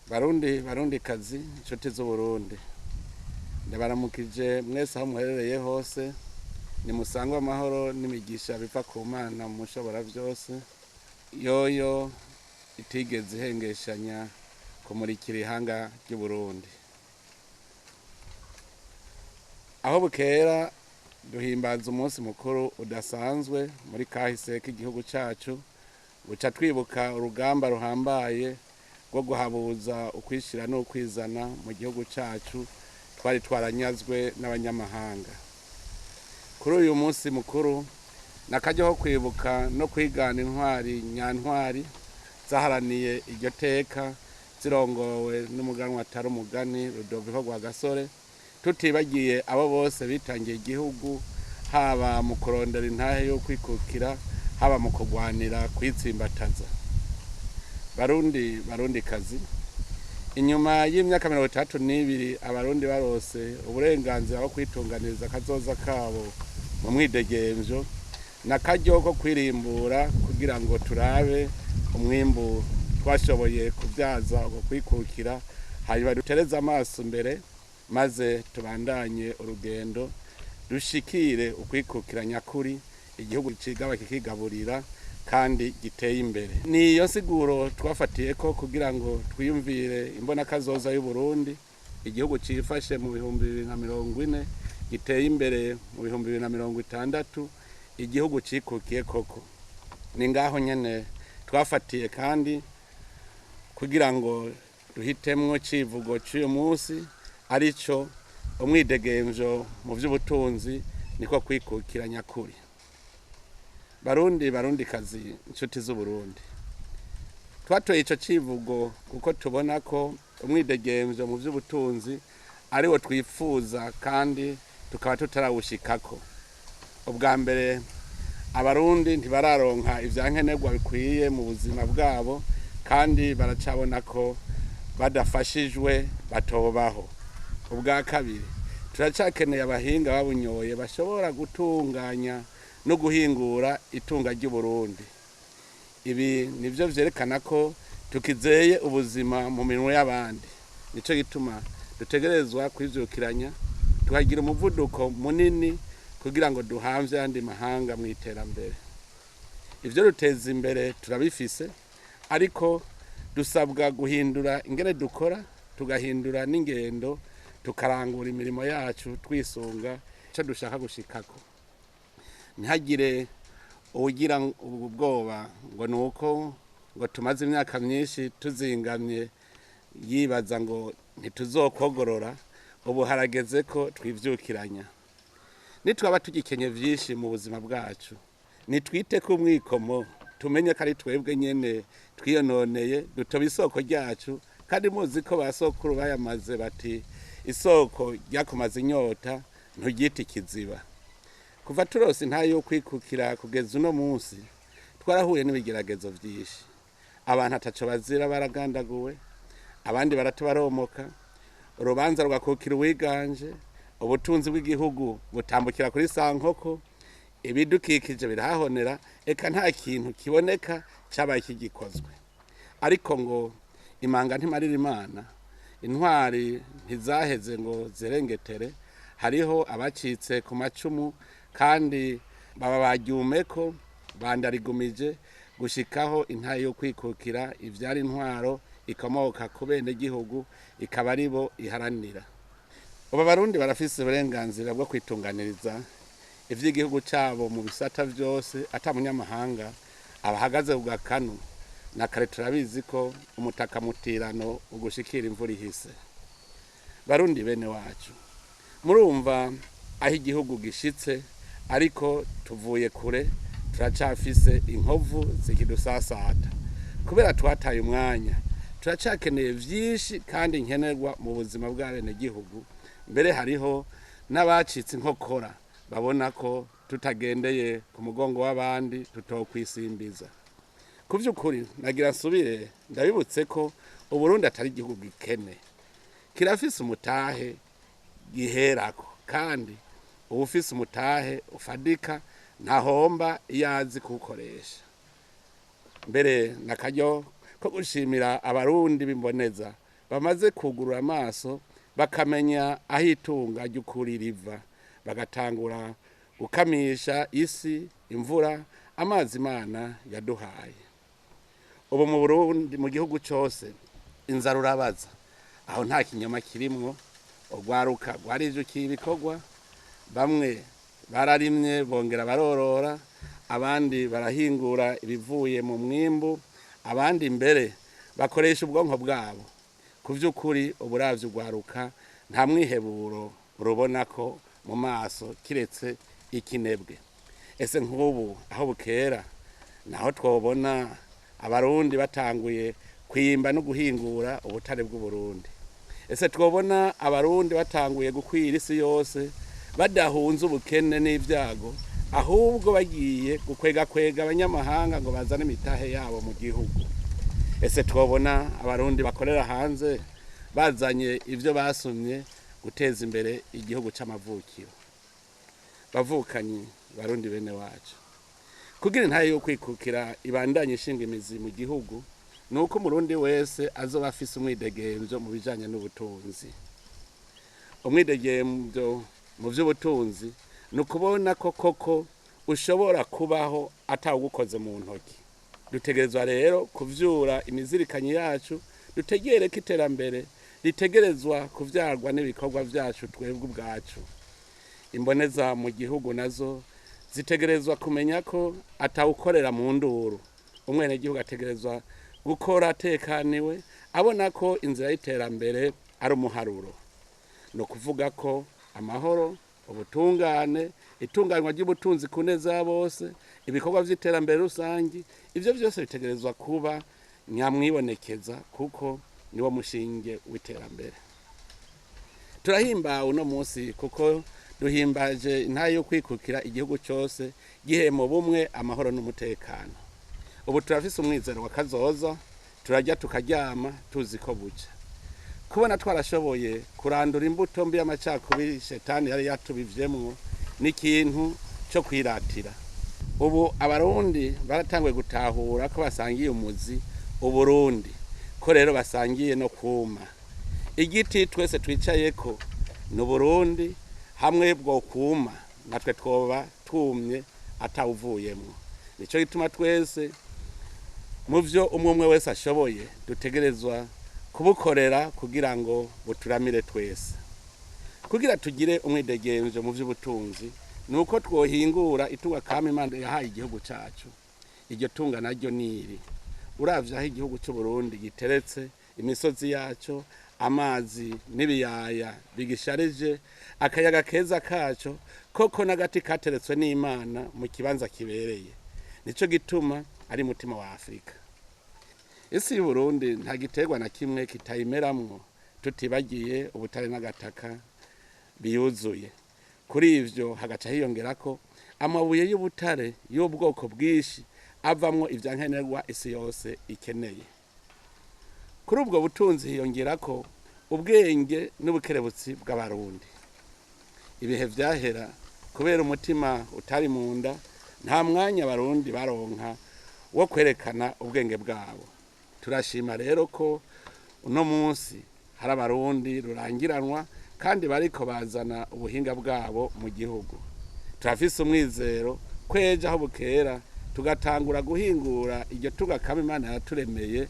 Barundi, barundi kazi, inshuti z'Uburundi, ndabaramukije mwese aho muherereye hose. Nimusangwe amahoro n'imigisha biva ku Mana mushobora byose, yoyo itigeze ihengeshanya kumurikira ihanga ry'Uburundi. Aho bukera duhimbaza umunsi mukuru udasanzwe muri kahise k'igihugu cacu, buca twibuka urugamba ruhambaye rwo guhabuza ukwishira n'ukwizana mu gihugu cacu twari twaranyazwe n'abanyamahanga. Kuri uyu munsi mukuru nakaryo ko kwibuka no kwigana intwari nyantwari zaharaniye iryo teka, zirongowe n'umuganwa atari umugani Rudoviko Rwagasore, tutibagiye abo bose bitangiye igihugu, haba mu kurondera intahe yo kwikukira, haba mu kurwanira kwitsimbataza. Barundi, barundi kazi, inyuma y'imyaka 32 abarundi barose uburenganzira bwo kwitunganiriza akazoza kabo mu mwidegemvyo, nakaryo ko kwirimbura kugira ngo turabe umwimbu twashoboye kubyaza uko kwikukira, hanyuma dutereze amaso imbere maze tubandanye urugendo dushikire ukwikukira nyakuri, igihugu cigaba kikigaburira kandi giteye imbere. Niyo nsiguro twafatiye ko kugira ngo twiyumvire imbonakazoza y'Uburundi, igihugu cifashe mu 2040, giteye imbere mu 2060, igihugu cikukiye koko. Ni ngaho nyene twafatiye kandi kugira ngo duhitemwo civugo c'uyu munsi, arico umwidegemvyo mu vy'ubutunzi niko kwikukira nyakuri. Barundi, barundi kazi, inshuti z'Uburundi, twatoye ico civugo kuko tubona ko umwidegemvyo mu vy'ubutunzi ariwo twifuza kandi tukaba tutarawushikako. Ubwa mbere, abarundi ntibararonka ivyankenerwa bikwiye mu buzima bwabo, kandi baracabona ko badafashijwe batobaho. Ubwa kabiri, turacakeneye abahinga babunyoye bashobora gutunganya no guhingura itunga ry'Uburundi. Ibi nivyo vyerekana ko tukizeye ubuzima mu minwe y'abandi. Nico gituma dutegerezwa kwivyukiranya, tukagira umuvuduko munini kugira ngo duhamvye ayandi mahanga mu iterambere. Ivyo duteza imbere turabifise, ariko dusabwa guhindura ingene dukora, tugahindura n'ingendo, tukarangura imirimo yacu twisunga ico dushaka gushikako. Ntihagire uwugira ubwoba ngo nuko ngo tumaze imyaka myinshi tuzingamye, yibaza ngo ntituzokogorora. Ubu harageze ko twivyukiranya. Nitwaba tugikenye vyinshi mu buzima bwacu, nitwite ku mwikomo, tumenye ko ari twebwe nyene twiyononeye, dutoba isoko ryacu. Kandi muzi ko ba sokuru bayamaze bati isoko ryakumaze inyota nturyite ikiziba. Kuva turose intahe yo kwikukira kugeza uno munsi, twarahuye n'ibigeragezo vyinshi. Abantu ataco bazira baragandaguwe, abandi baratabaromoka, urubanza rugakukira uwiganje, ubutunzi bw'igihugu butambukira kuri sankoko, ibidukikije birahahonera, eka nta kintu kiboneka cabaye kigikozwe. Ariko ngo imanga ntimarira Imana, intwari ntizaheze ngo zirengetere. Hariho abacitse ku macumu kandi baba baryumeko bandarigumije gushikaho intahe yo kwikukira ivyara intwaro ikomoka ku bene gihugu, ikaba aribo iharanira. Ubu abarundi barafise uburenganzira bwo kwitunganiriza ivy'igihugu cabo mu bisata vyose, ata munyamahanga abahagaze ku gakanu. Na kare turabizi ko umutaka mutirano ugushikira imvura ihise. Barundi bene wacu, murumva aho igihugu gishitse, ariko tuvuye kure, turacafise inkovu zikidusasata kubera twataye umwanya. Turacakeneye vyinshi kandi nkenerwa mu buzima bw'abenegihugu. Mbere hariho n'abacitse inkokora babona ko tutagendeye ku mugongo w'abandi tutokwisimbiza. Ku vy'ukuri nagira nsubire ndabibutse ko Uburundi atari igihugu gikene, kirafise umutahe giherako, kandi uwufise umutahe ufadika ntahomba iyo azi kuwukoresha. Mbere nakaryo ko gushimira abarundi b'imboneza bamaze kugurura amaso bakamenya aho itunga ry'ukuri riva, bagatangura gukamisha isi, imvura, amazi Imana yaduhaye. Ubu mu Burundi, mu gihugu cose, inzara urabaza, aho nta kinyoma kirimwo. Urwaruka rwarijukiye ibikorwa, bamwe bararimye bongera barorora, abandi barahingura ibivuye mu mwimbu, abandi mbere bakoresha ubwonko bwabo. Ku vy'ukuri uburavyi urwaruka nta mwiheburo rubona ko mu maso kiretse ikinebwe. Ese nk'ubu aho bukera naho twobona Abarundi batanguye kwimba no guhingura ubutare bw'Uburundi? Ese twobona Abarundi batanguye gukwira isi yose badahunze ubukene n'ibyago, ahubwo bagiye gukwega kwega abanyamahanga ngo bazane imitahe yabo mu gihugu? Ese twobona Abarundi bakorera hanze bazanye ivyo basumye guteza imbere igihugu c'amavukiro? Bavukanyi Barundi bene wacu, kugira intahe yo kwikukira ibandanye ishinga imizi mu gihugu, nuko Umurundi wese azoba afise umwidegemvyo mu bijanye n'ubutunzi. Umwidegemvyo mu vy'ubutunzi ni ukubona ko koko ushobora kubaho atawugukoze mu ntoki. Dutegerezwa rero kuvyura imizirikanyi yacu, dutegere ko iterambere ritegerezwa kuvyarwa n'ibikorwa vyacu twebwe ubwacu. Imboneza mu gihugu nazo zitegerezwa kumenya ko atawukorera mu nduru. Umwenegihugu ategerezwa gukora atekaniwe, abona ko inzira y'iterambere ari umuharuro. Ni ukuvuga ko amahoro, ubutungane, itunganywa ry'ubutunzi ku neza ya bose, ibikorwa vy'iterambere rusangi, ivyo vyose bitegerezwa kuba nyamwibonekeza, kuko niwo mushinge w'iterambere. Turahimbawe uno munsi kuko duhimbaje intahe yo kwikukira igihugu cose gihema ubumwe, amahoro n'umutekano. Ubu turafise umwizero wa kazoza, turarya tukaryama tuzi ko buca. Kubona twarashoboye kurandura imbuto mbi y'amacakubiri shetani yari yatubivyemwo ni ikintu co kwiratira. Ubu Abarundi baratanguye gutahura ko basangiye umuzi Uburundi, ko rero basangiye no kuma. Igiti twese twicayeko ni Uburundi, hamwe bwo kuma natwe twoba tumye atawuvuyemwo. Nico gituma twese mu vyo umwe umwe wese ashoboye dutegerezwa kubukorera kugira ngo buturamire twese. Kugira tugire umwidegemvyo mu vy'ubutunzi nuko twohingura itunga kama Imana yahaye igihugu cacu. Iryo tunga naryo niri. Uravye aho igihugu c'u Burundi giteretse, imisozi yaco, amazi n'ibiyaya bigisharije, akayaga keza kaco, koko n'agati kateretswe n'Imana mu kibanza kibereye. Nico gituma ari mutima wa Afrika. Isi y'Uburundi nta giterwa na kimwe kitayimeramwo, tutibagiye ubutare n'agataka biyuzuye. Kuri ivyo hagaca hiyongerako amabuye y'ubutare y'ubwoko bwinshi avamwo ivyankenerwa isi yose ikeneye. Kuri ubwo butunzi hiyongerako ubwenge n'ubukerebutsi bw'Abarundi. Ibihe vyahera kubera umutima utari munda, nta mwanya Abarundi baronka wo kwerekana ubwenge bwabo. Turashima rero ko uno munsi hari Abarundi rurangiranwa kandi bariko bazana ubuhinga bwabo mu gihugu. Turafise umwizero ko ejo aho bukera tugatangura guhingura iryo tunga kama Imana yaturemeye,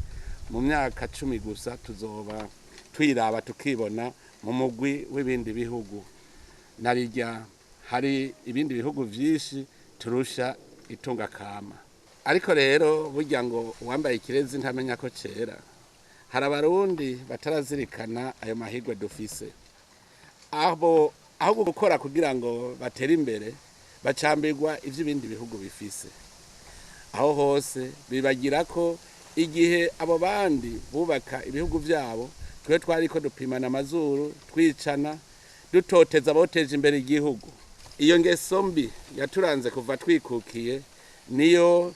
mu myaka 10 gusa tuzoba twiraba tukibona mu mugwi w'ibindi bihugu. Narirya hari ibindi bihugu vyinshi turusha itunga kama. Ariko rero burya ngo uwambaye ikirezi ntamenya ko cera. Hari Abarundi batarazirikana ayo mahirwe dufise. Abo aho gukora kugira ngo batere imbere bacambirwa ivy'ibindi bihugu bifise. Aho hose bibagira ko igihe abo bandi bubaka ibihugu vyabo, twe twariko dupimana amazuru, twicana, dutoteza aboteje imbere igihugu. Iyo ngeso mbi yaturanze kuva twikukiye niyo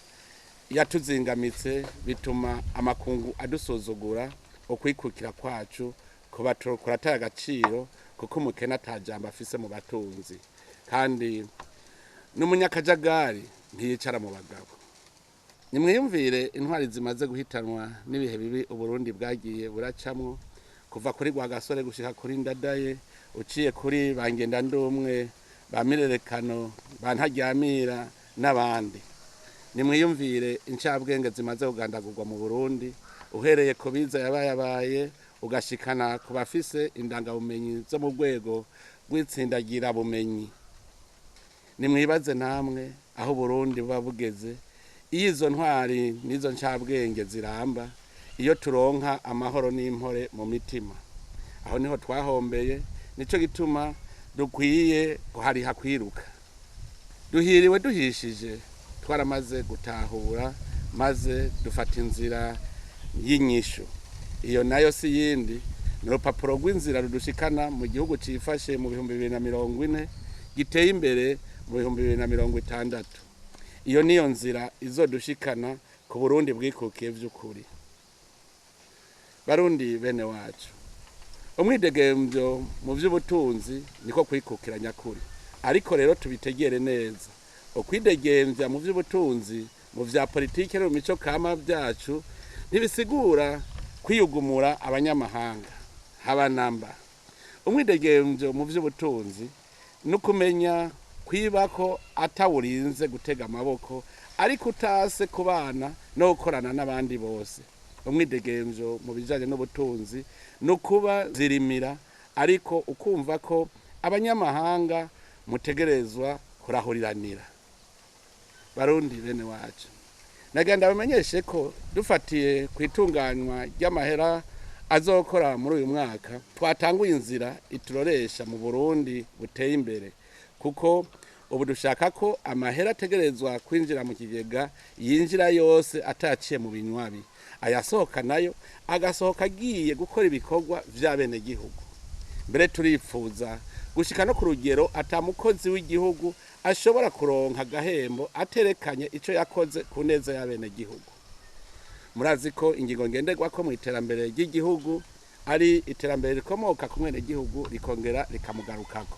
yatuzingamitse, bituma amakungu adusuzugura. Ukwikukira kwacu kuba kurataye agaciro, kuko umukene atajambo afise mu batunzi, kandi n'umunyakajagari ntiyicara mu bagabo. Nimwiyumvire intwari zimaze guhitanwa n'ibihe bibi Uburundi bwagiye buracamwo. Kuva kuri Rwagasore gushika kuri Ndadaye, uciye kuri ba Ndumwe, ba Mirerekano, ba Ntaryamira n'abandi. Nimwiyumvire incabwenge zimaze kugandagurwa mu Burundi, uhereye ku biza yabayabaye ugashikana ku bafise indangabumenyi zo mu rwego rw'itsindagirabumenyi. Nimwibaze namwe aho Burundi buba bugeze iyo izo ntwari n'izo ncabwenge ziramba, iyo turonka amahoro n'impore mu mitima. Aho niho twahombeye, nico gituma dukwiye kuhariha kwiruka. Duhiriwe duhishije, twaramaze gutahura maze dufata inzira y'inyishu. Iyo nayo si yindi, ni urupapuro rw'inzira rudushikana mu gihugu cifashe mu 2040, giteye imbere mu 2060. Iyo niyo nzira izodushikana ku Burundi bwikukiye vy'ukuri. Barundi bene wacu, umwidegemvyo mu vy'ubutunzi niko kwikukira nyakuri. Ariko rero tubitegere neza, ukwidegemvya mu vy'ubutunzi, mu vya politike no mu mico kama vyacu ntibisigura kwiyugumura abanyamahanga haba namba. Umwidegemvyo mu vy'ubutunzi no kumenya kwibako atawurinze gutega amaboko, ariko utase kubana no gukorana n'abandi bose. Umwidegemvyo mu bijanye n'ubutunzi no kuba zirimira, ariko ukumva ko abanyamahanga mutegerezwa kurahuriranira. Barundi bene wacu, nagenda bamenyeshe ko dufatiye ku itunganywa ry'amahera azokora muri uyu mwaka, twatanguye inzira ituroresha mu Burundi buteye imbere, kuko ubu dushaka ko amahera ategerezwa kwinjira mu kigega yinjira yose ataciye mu binywabi, ayasohoka nayo agasohoka agiye gukora ibikorwa vy'abenegihugu. Mbere turipfuza gushika no ku rugero ata mukozi w'igihugu ashobora kuronka agahembo aterekanye ico yakoze ku neza y'abenegihugu. Murazi ko ingingo ngenderwako mu iterambere ry'igihugu ari iterambere rikomoka ku mwenegihugu rikongera rikamugarukako.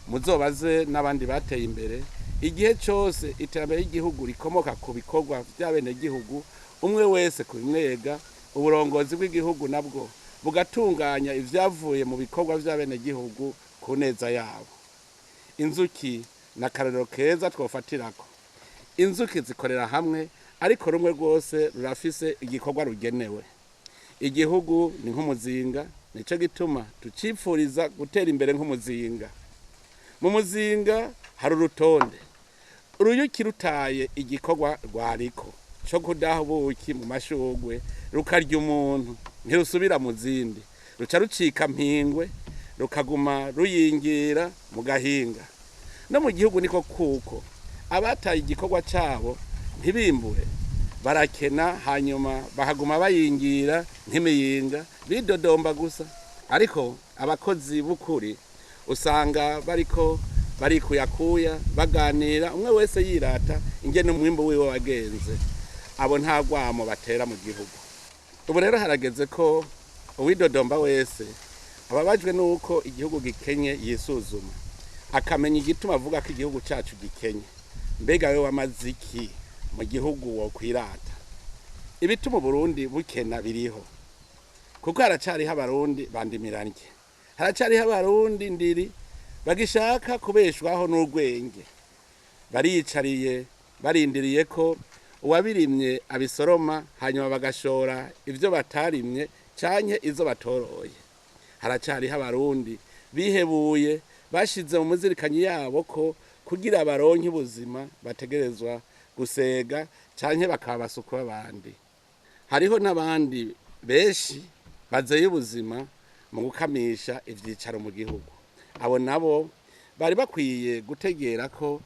Muzobaze n'abandi bateye imbere, igihe cose iterambere ry'igihugu rikomoka ku bikorwa vy'abenegihugu, umwe wese kubimwega, uburongozi bw'igihugu nabwo bugatunganya ivyavuye mu bikorwa vy'abenegihugu ku neza yabo. Inzuki na karorero keza twofatirako. Inzuki zikorera hamwe, ariko rumwe rwose rurafise igikorwa rugenewe. Igihugu ni nk'umuzinga, nico gituma tucipfuriza gutera imbere nk'umuzinga. Mu muzinga hari urutonde. Uruyuki rutaye igikorwa rwariko co kudaha ubuki mu mashurwe, rukarya umuntu, ntirusubira mu zindi, ruca rucika mpingwe, rukaguma ruyingira mu gahinga. No mu gihugu niko kuko abataye igikorwa cabo ntibimbure, barakena, hanyuma bakaguma bayingira nk'imiyinga, bidodomba gusa. Ariko abakozi b'ukuri usanga bariko barikuyakuya, baganira, umwe wese yirata ingene umwimbu wiwe wagenze. Abo nta rwamo batera mu gihugu. Ubu rero harageze ko uwidodomba wese ababajwe nuko igihugu gikenye yisuzuma, akamenya igituma avuga ko igihugu cacu gikenye. Mbega wewe wamaze iki mu gihugu wokwirata? Ibituma Burundi bukena biriho, kuko haracariho abarundi bandimiranye, haracariho abarundi ndiri bagishaka kubeshwaho n'urwenge, bariyicariye barindiriye ko uwabirimye abisoroma, hanyuma bagashora ivyo batarimye canke izo batoroye. Haracariho abarundi bihebuye, bashize mu muzirikanyi yabo ko kugira baronke ubuzima bategerezwa gusega canke bakaba basuku b'abandi. Hariho n'abandi benshi bazeye ubuzima mu gukamisha ivyicaro mu gihugu. Abo nabo bari bakwiye gutegera ko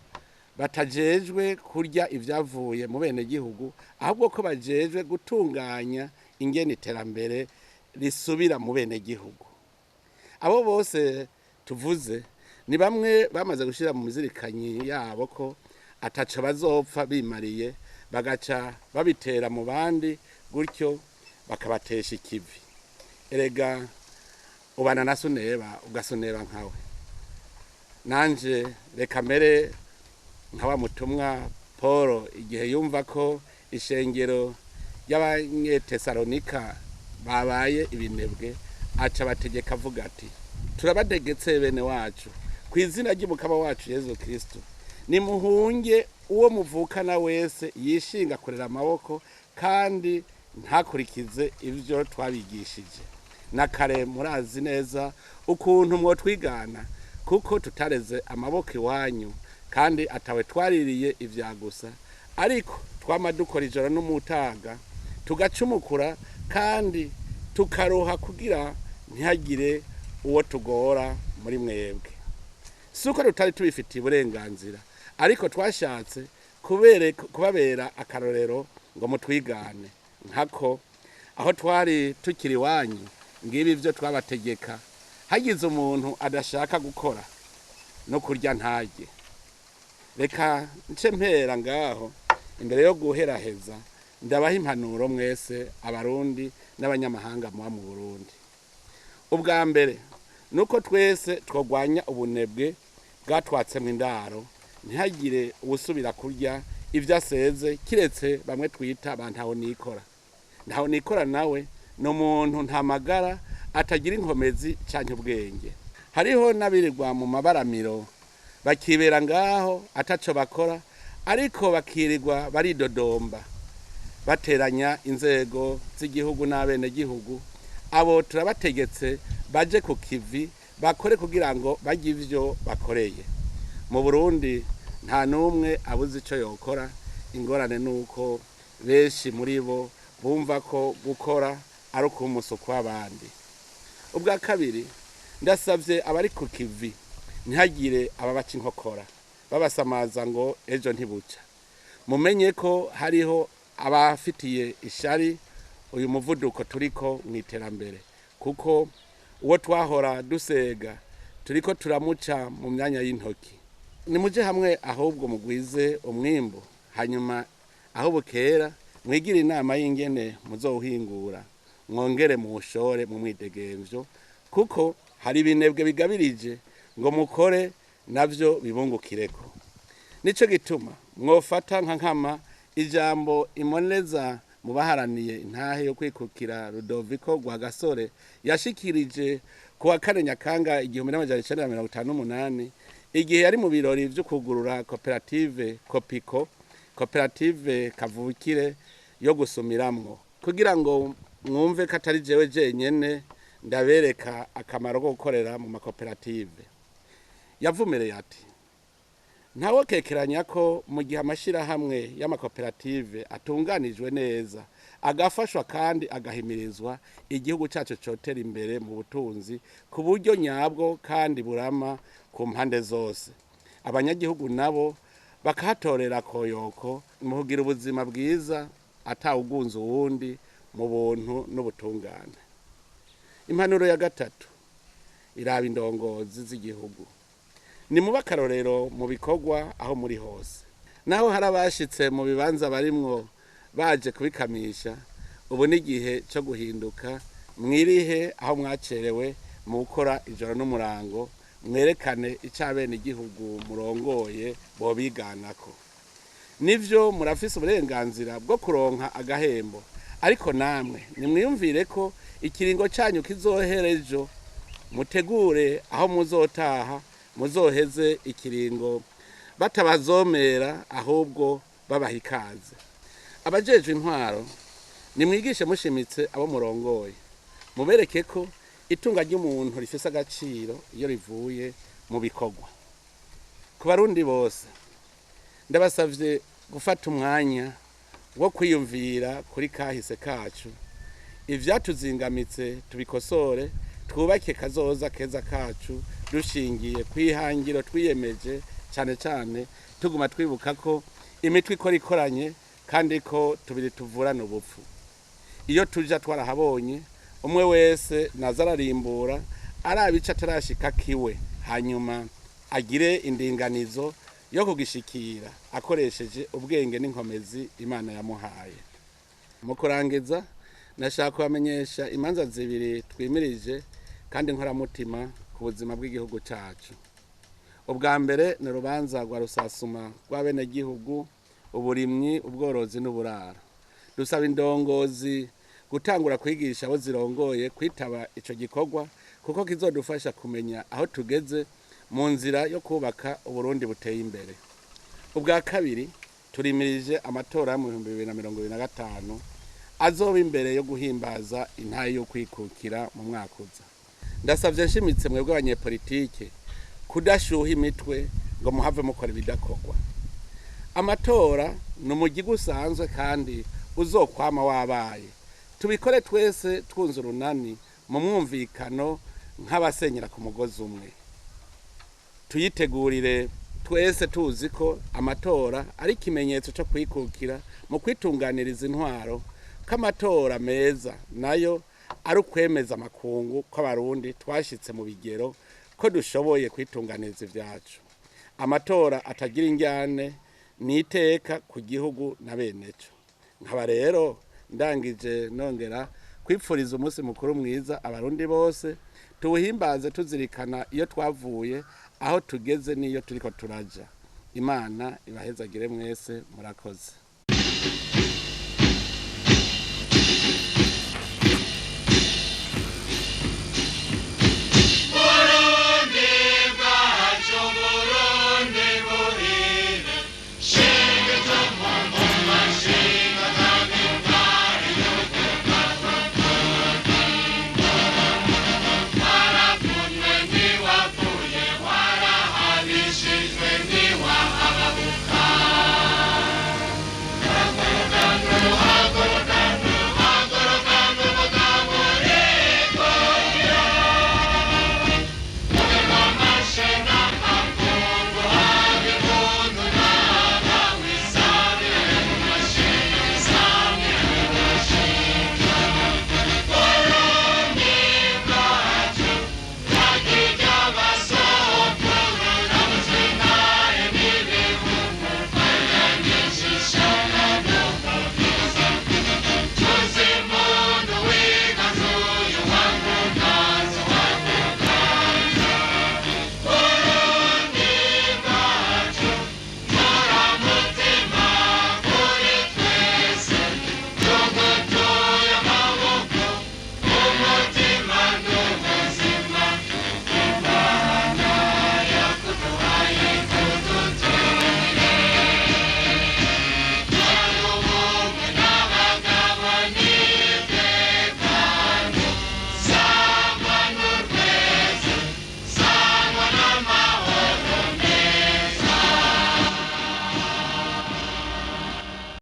batajejwe kurya ivyavuye mu bene gihugu, ahubwo ko bajejwe gutunganya ingene iterambere risubira mu bene gihugu. Abo bose tuvuze ni bamwe bamaze gushira mu mizirikanyi yabo ko ataco bazopfa bimariye, bagaca babitera mu bandi, gutyo bakabatesha ikivi. Erega ubana na suneba ugasuneba nkawe. Nanje reka mere nka wa mutumwa Paul, igihe yumva ko ishengero ry'Abanyetesalonika babaye ibinebwe, Aca abategeka avuga ati: "Turabategetse bene wacu ku izina ry'umukama wacu Yezu Kristo, nimuhunge uwo muvukana wese yishinga kurera amaboko kandi ntakurikize ibyo twabigishije. Na kare murazi neza ukuntu mwotwigana, kuko tutareze amaboko iwanyu kandi atawe twaririye ibya gusa, ariko twama dukora ijoro n'umutaga, tugacumukura kandi tukaroha kugira ntihagire uwo tugora muri mwebwe. Si uko tutari tubifitiye uburenganzira, ariko twashatse kubabera akarorero ngo mutwigane. Nkako aho twari tukiri iwanyu, ngibi ibyo twabategeka: hagize umuntu adashaka gukora, no kurya ntarye." Reka nce mpera ngaho. Imbere yo guheraheza, ndabaha impanuro mwese Abarundi n'abanyamahanga muba mu Burundi. Ubwa mbere nuko twese twogwanya ubunebwe bwatwatsemo indaro, ntihagire uwusubira kurya ibyo aseze kiretse bamwe twita ba ntaho nikora. Ntaho nikora nawe ni umuntu nta magara, atagira inkomezi canke ubwenge. Hariho n'abirirwa mu mabaramiro bakibera ngaho ataco bakora, ariko bakirirwa baridodomba bateranya inzego z'igihugu n'abenegihugu. Abo turabategetse baje ku kivi, bakore kugira ngo barye ivyo bakoreye. Mu Burundi nta n'umwe abuze ico yokora. Ingorane nuko benshi muri bo bumva ko gukora ari ukumusuku w'abandi. Ubwa kabiri, ndasavye abari ku kivi ntihagire ababaca inkokora babasamaza ngo ejo ntibuca. Mumenye ko hariho abafitiye ishari uyu muvuduko turiko mu iterambere, kuko uwo twahora dusega turiko turamuca mu myanya y'intoki. Nimuje hamwe ahubwo mugwize umwimbu, hanyuma aho bukera mwigire inama y'ingene muzowuhingura, mwongere muwushore mu mwidegemvyo, kuko hari ibinebwe bigabirije ngo mukore navyo bibungukireko. Nico gituma mwofata nka nkama ijambo imoneza mu baharaniye intahe yo kwikukira Rudoviko Rwagasore yashikirije ku wa 4 Nyakanga 1958, igihe yari mu birori vyo kugurura koperative Kopiko, koperative kavukire yo gusumiramwo. Kugira ngo mwumve ko atari jewe jenyene ndabereka akamaro ko gukorera mu makoperative. Yavumereye ati: "Ntawokekeranya ko mu gihe amashirahamwe y'amakoperative atunganijwe neza, agafashwa kandi agahimirizwa, igihugu cacu cotera imbere mu butunzi ku buryo nyabwo kandi burama ku mpande zose, abanyagihugu nabo bakahatorera koyoko mu kugira ubuzima bwiza atawugunza uwundi, mu buntu n'ubutungane." Impanuro ya gatatu iraba indongozi z'igihugu. Ni muba akarorero mu bikorwa aho muri hose. Naho hari abashitse mu bibanza barimwo baje kubikamisha, ubu n'igihe cyo guhinduka. Mwirihe aho mwacerewe mu gukora ijoro n'umurango, mwerekane icyo abenegihugu murongoye bobiganako. Nivyo, murafise uburenganzira bwo kuronka agahembo, ariko namwe nimwiyumvire ko ikiringo cyanyu kizohera ejo. Mutegure aho muzotaha, muzoheze ikiringo batabazomera, ahubwo babaha ikaze. Abajejwe intwaro, nimwigishe mushimitse abo murongoye, mubereke ko itunga ry'umuntu rifise agaciro iyo rivuye mu bikorwa. Ku Barundi bose, ndabasavye gufata umwanya wo kwiyumvira kuri kahise kacu, ivyatuzingamitse tubikosore, twubake kazoza keza kacu dushingiye kwihangiro twiyemeje, cane cane tuguma twibuka ko imitwe ikora ikoranye kandi ko tubiri tuvurana ubupfu. Iyo tuja twarahabonye. Umwe wese naza ararimbura araba ico atarashika kiwe, hanyuma agire indinganizo yo kugishikira akoresheje ubwenge n'inkomezi Imana yamuhaye. Mu kurangiza, nashaka kubamenyesha imanza zibiri twimirije kandi nkoramutima ku buzima bw'igihugu cacu. Ubwa mbere ni urubanza rwa rusasuma rw'abenegihugu, uburimyi, ubworozi n'uburaro. Dusaba indongozi Gutangura kwigisha abo zirongoye kwitaba ico gikorwa, kuko kizodufasha kumenya aho tugeze mu nzira yo kubaka Uburundi buteye imbere. Ubwa kabiri, turimirije amatora mu 2025 azoba imbere yo guhimbaza intahe yo kwikukira mu mwaka uza. Ndasavye nshimitse mwebwe abanyepolitike kudashuha imitwe ngo muhave mukora ibidakorwa. Amatora ni umugigwa usanzwe kandi uzokwama wabaye. Tubikore twese twunze urunani mu mwumvikano nk'abasenyera ku mugozi umwe. Tuyitegurire twese tuzi ko amatora ari ikimenyetso cyo kwikukira mu kwitunganiriza intwaro, ko amatora meza nayo ari ukwemeza amakungu ko Abarundi twashitse mu bigero ko dushoboye kwitunganiriza ivyacu. Amatora atagira injyane ni iteka ku gihugu na beneco. Nkaba rero ndangije nongera kwipfuriza umunsi mukuru mwiza Abarundi bose. Tuwuhimbaze tuzirikana iyo twavuye, aho tugeze n'iyo turiko turaja. Imana ibahezagire mwese. Murakoze.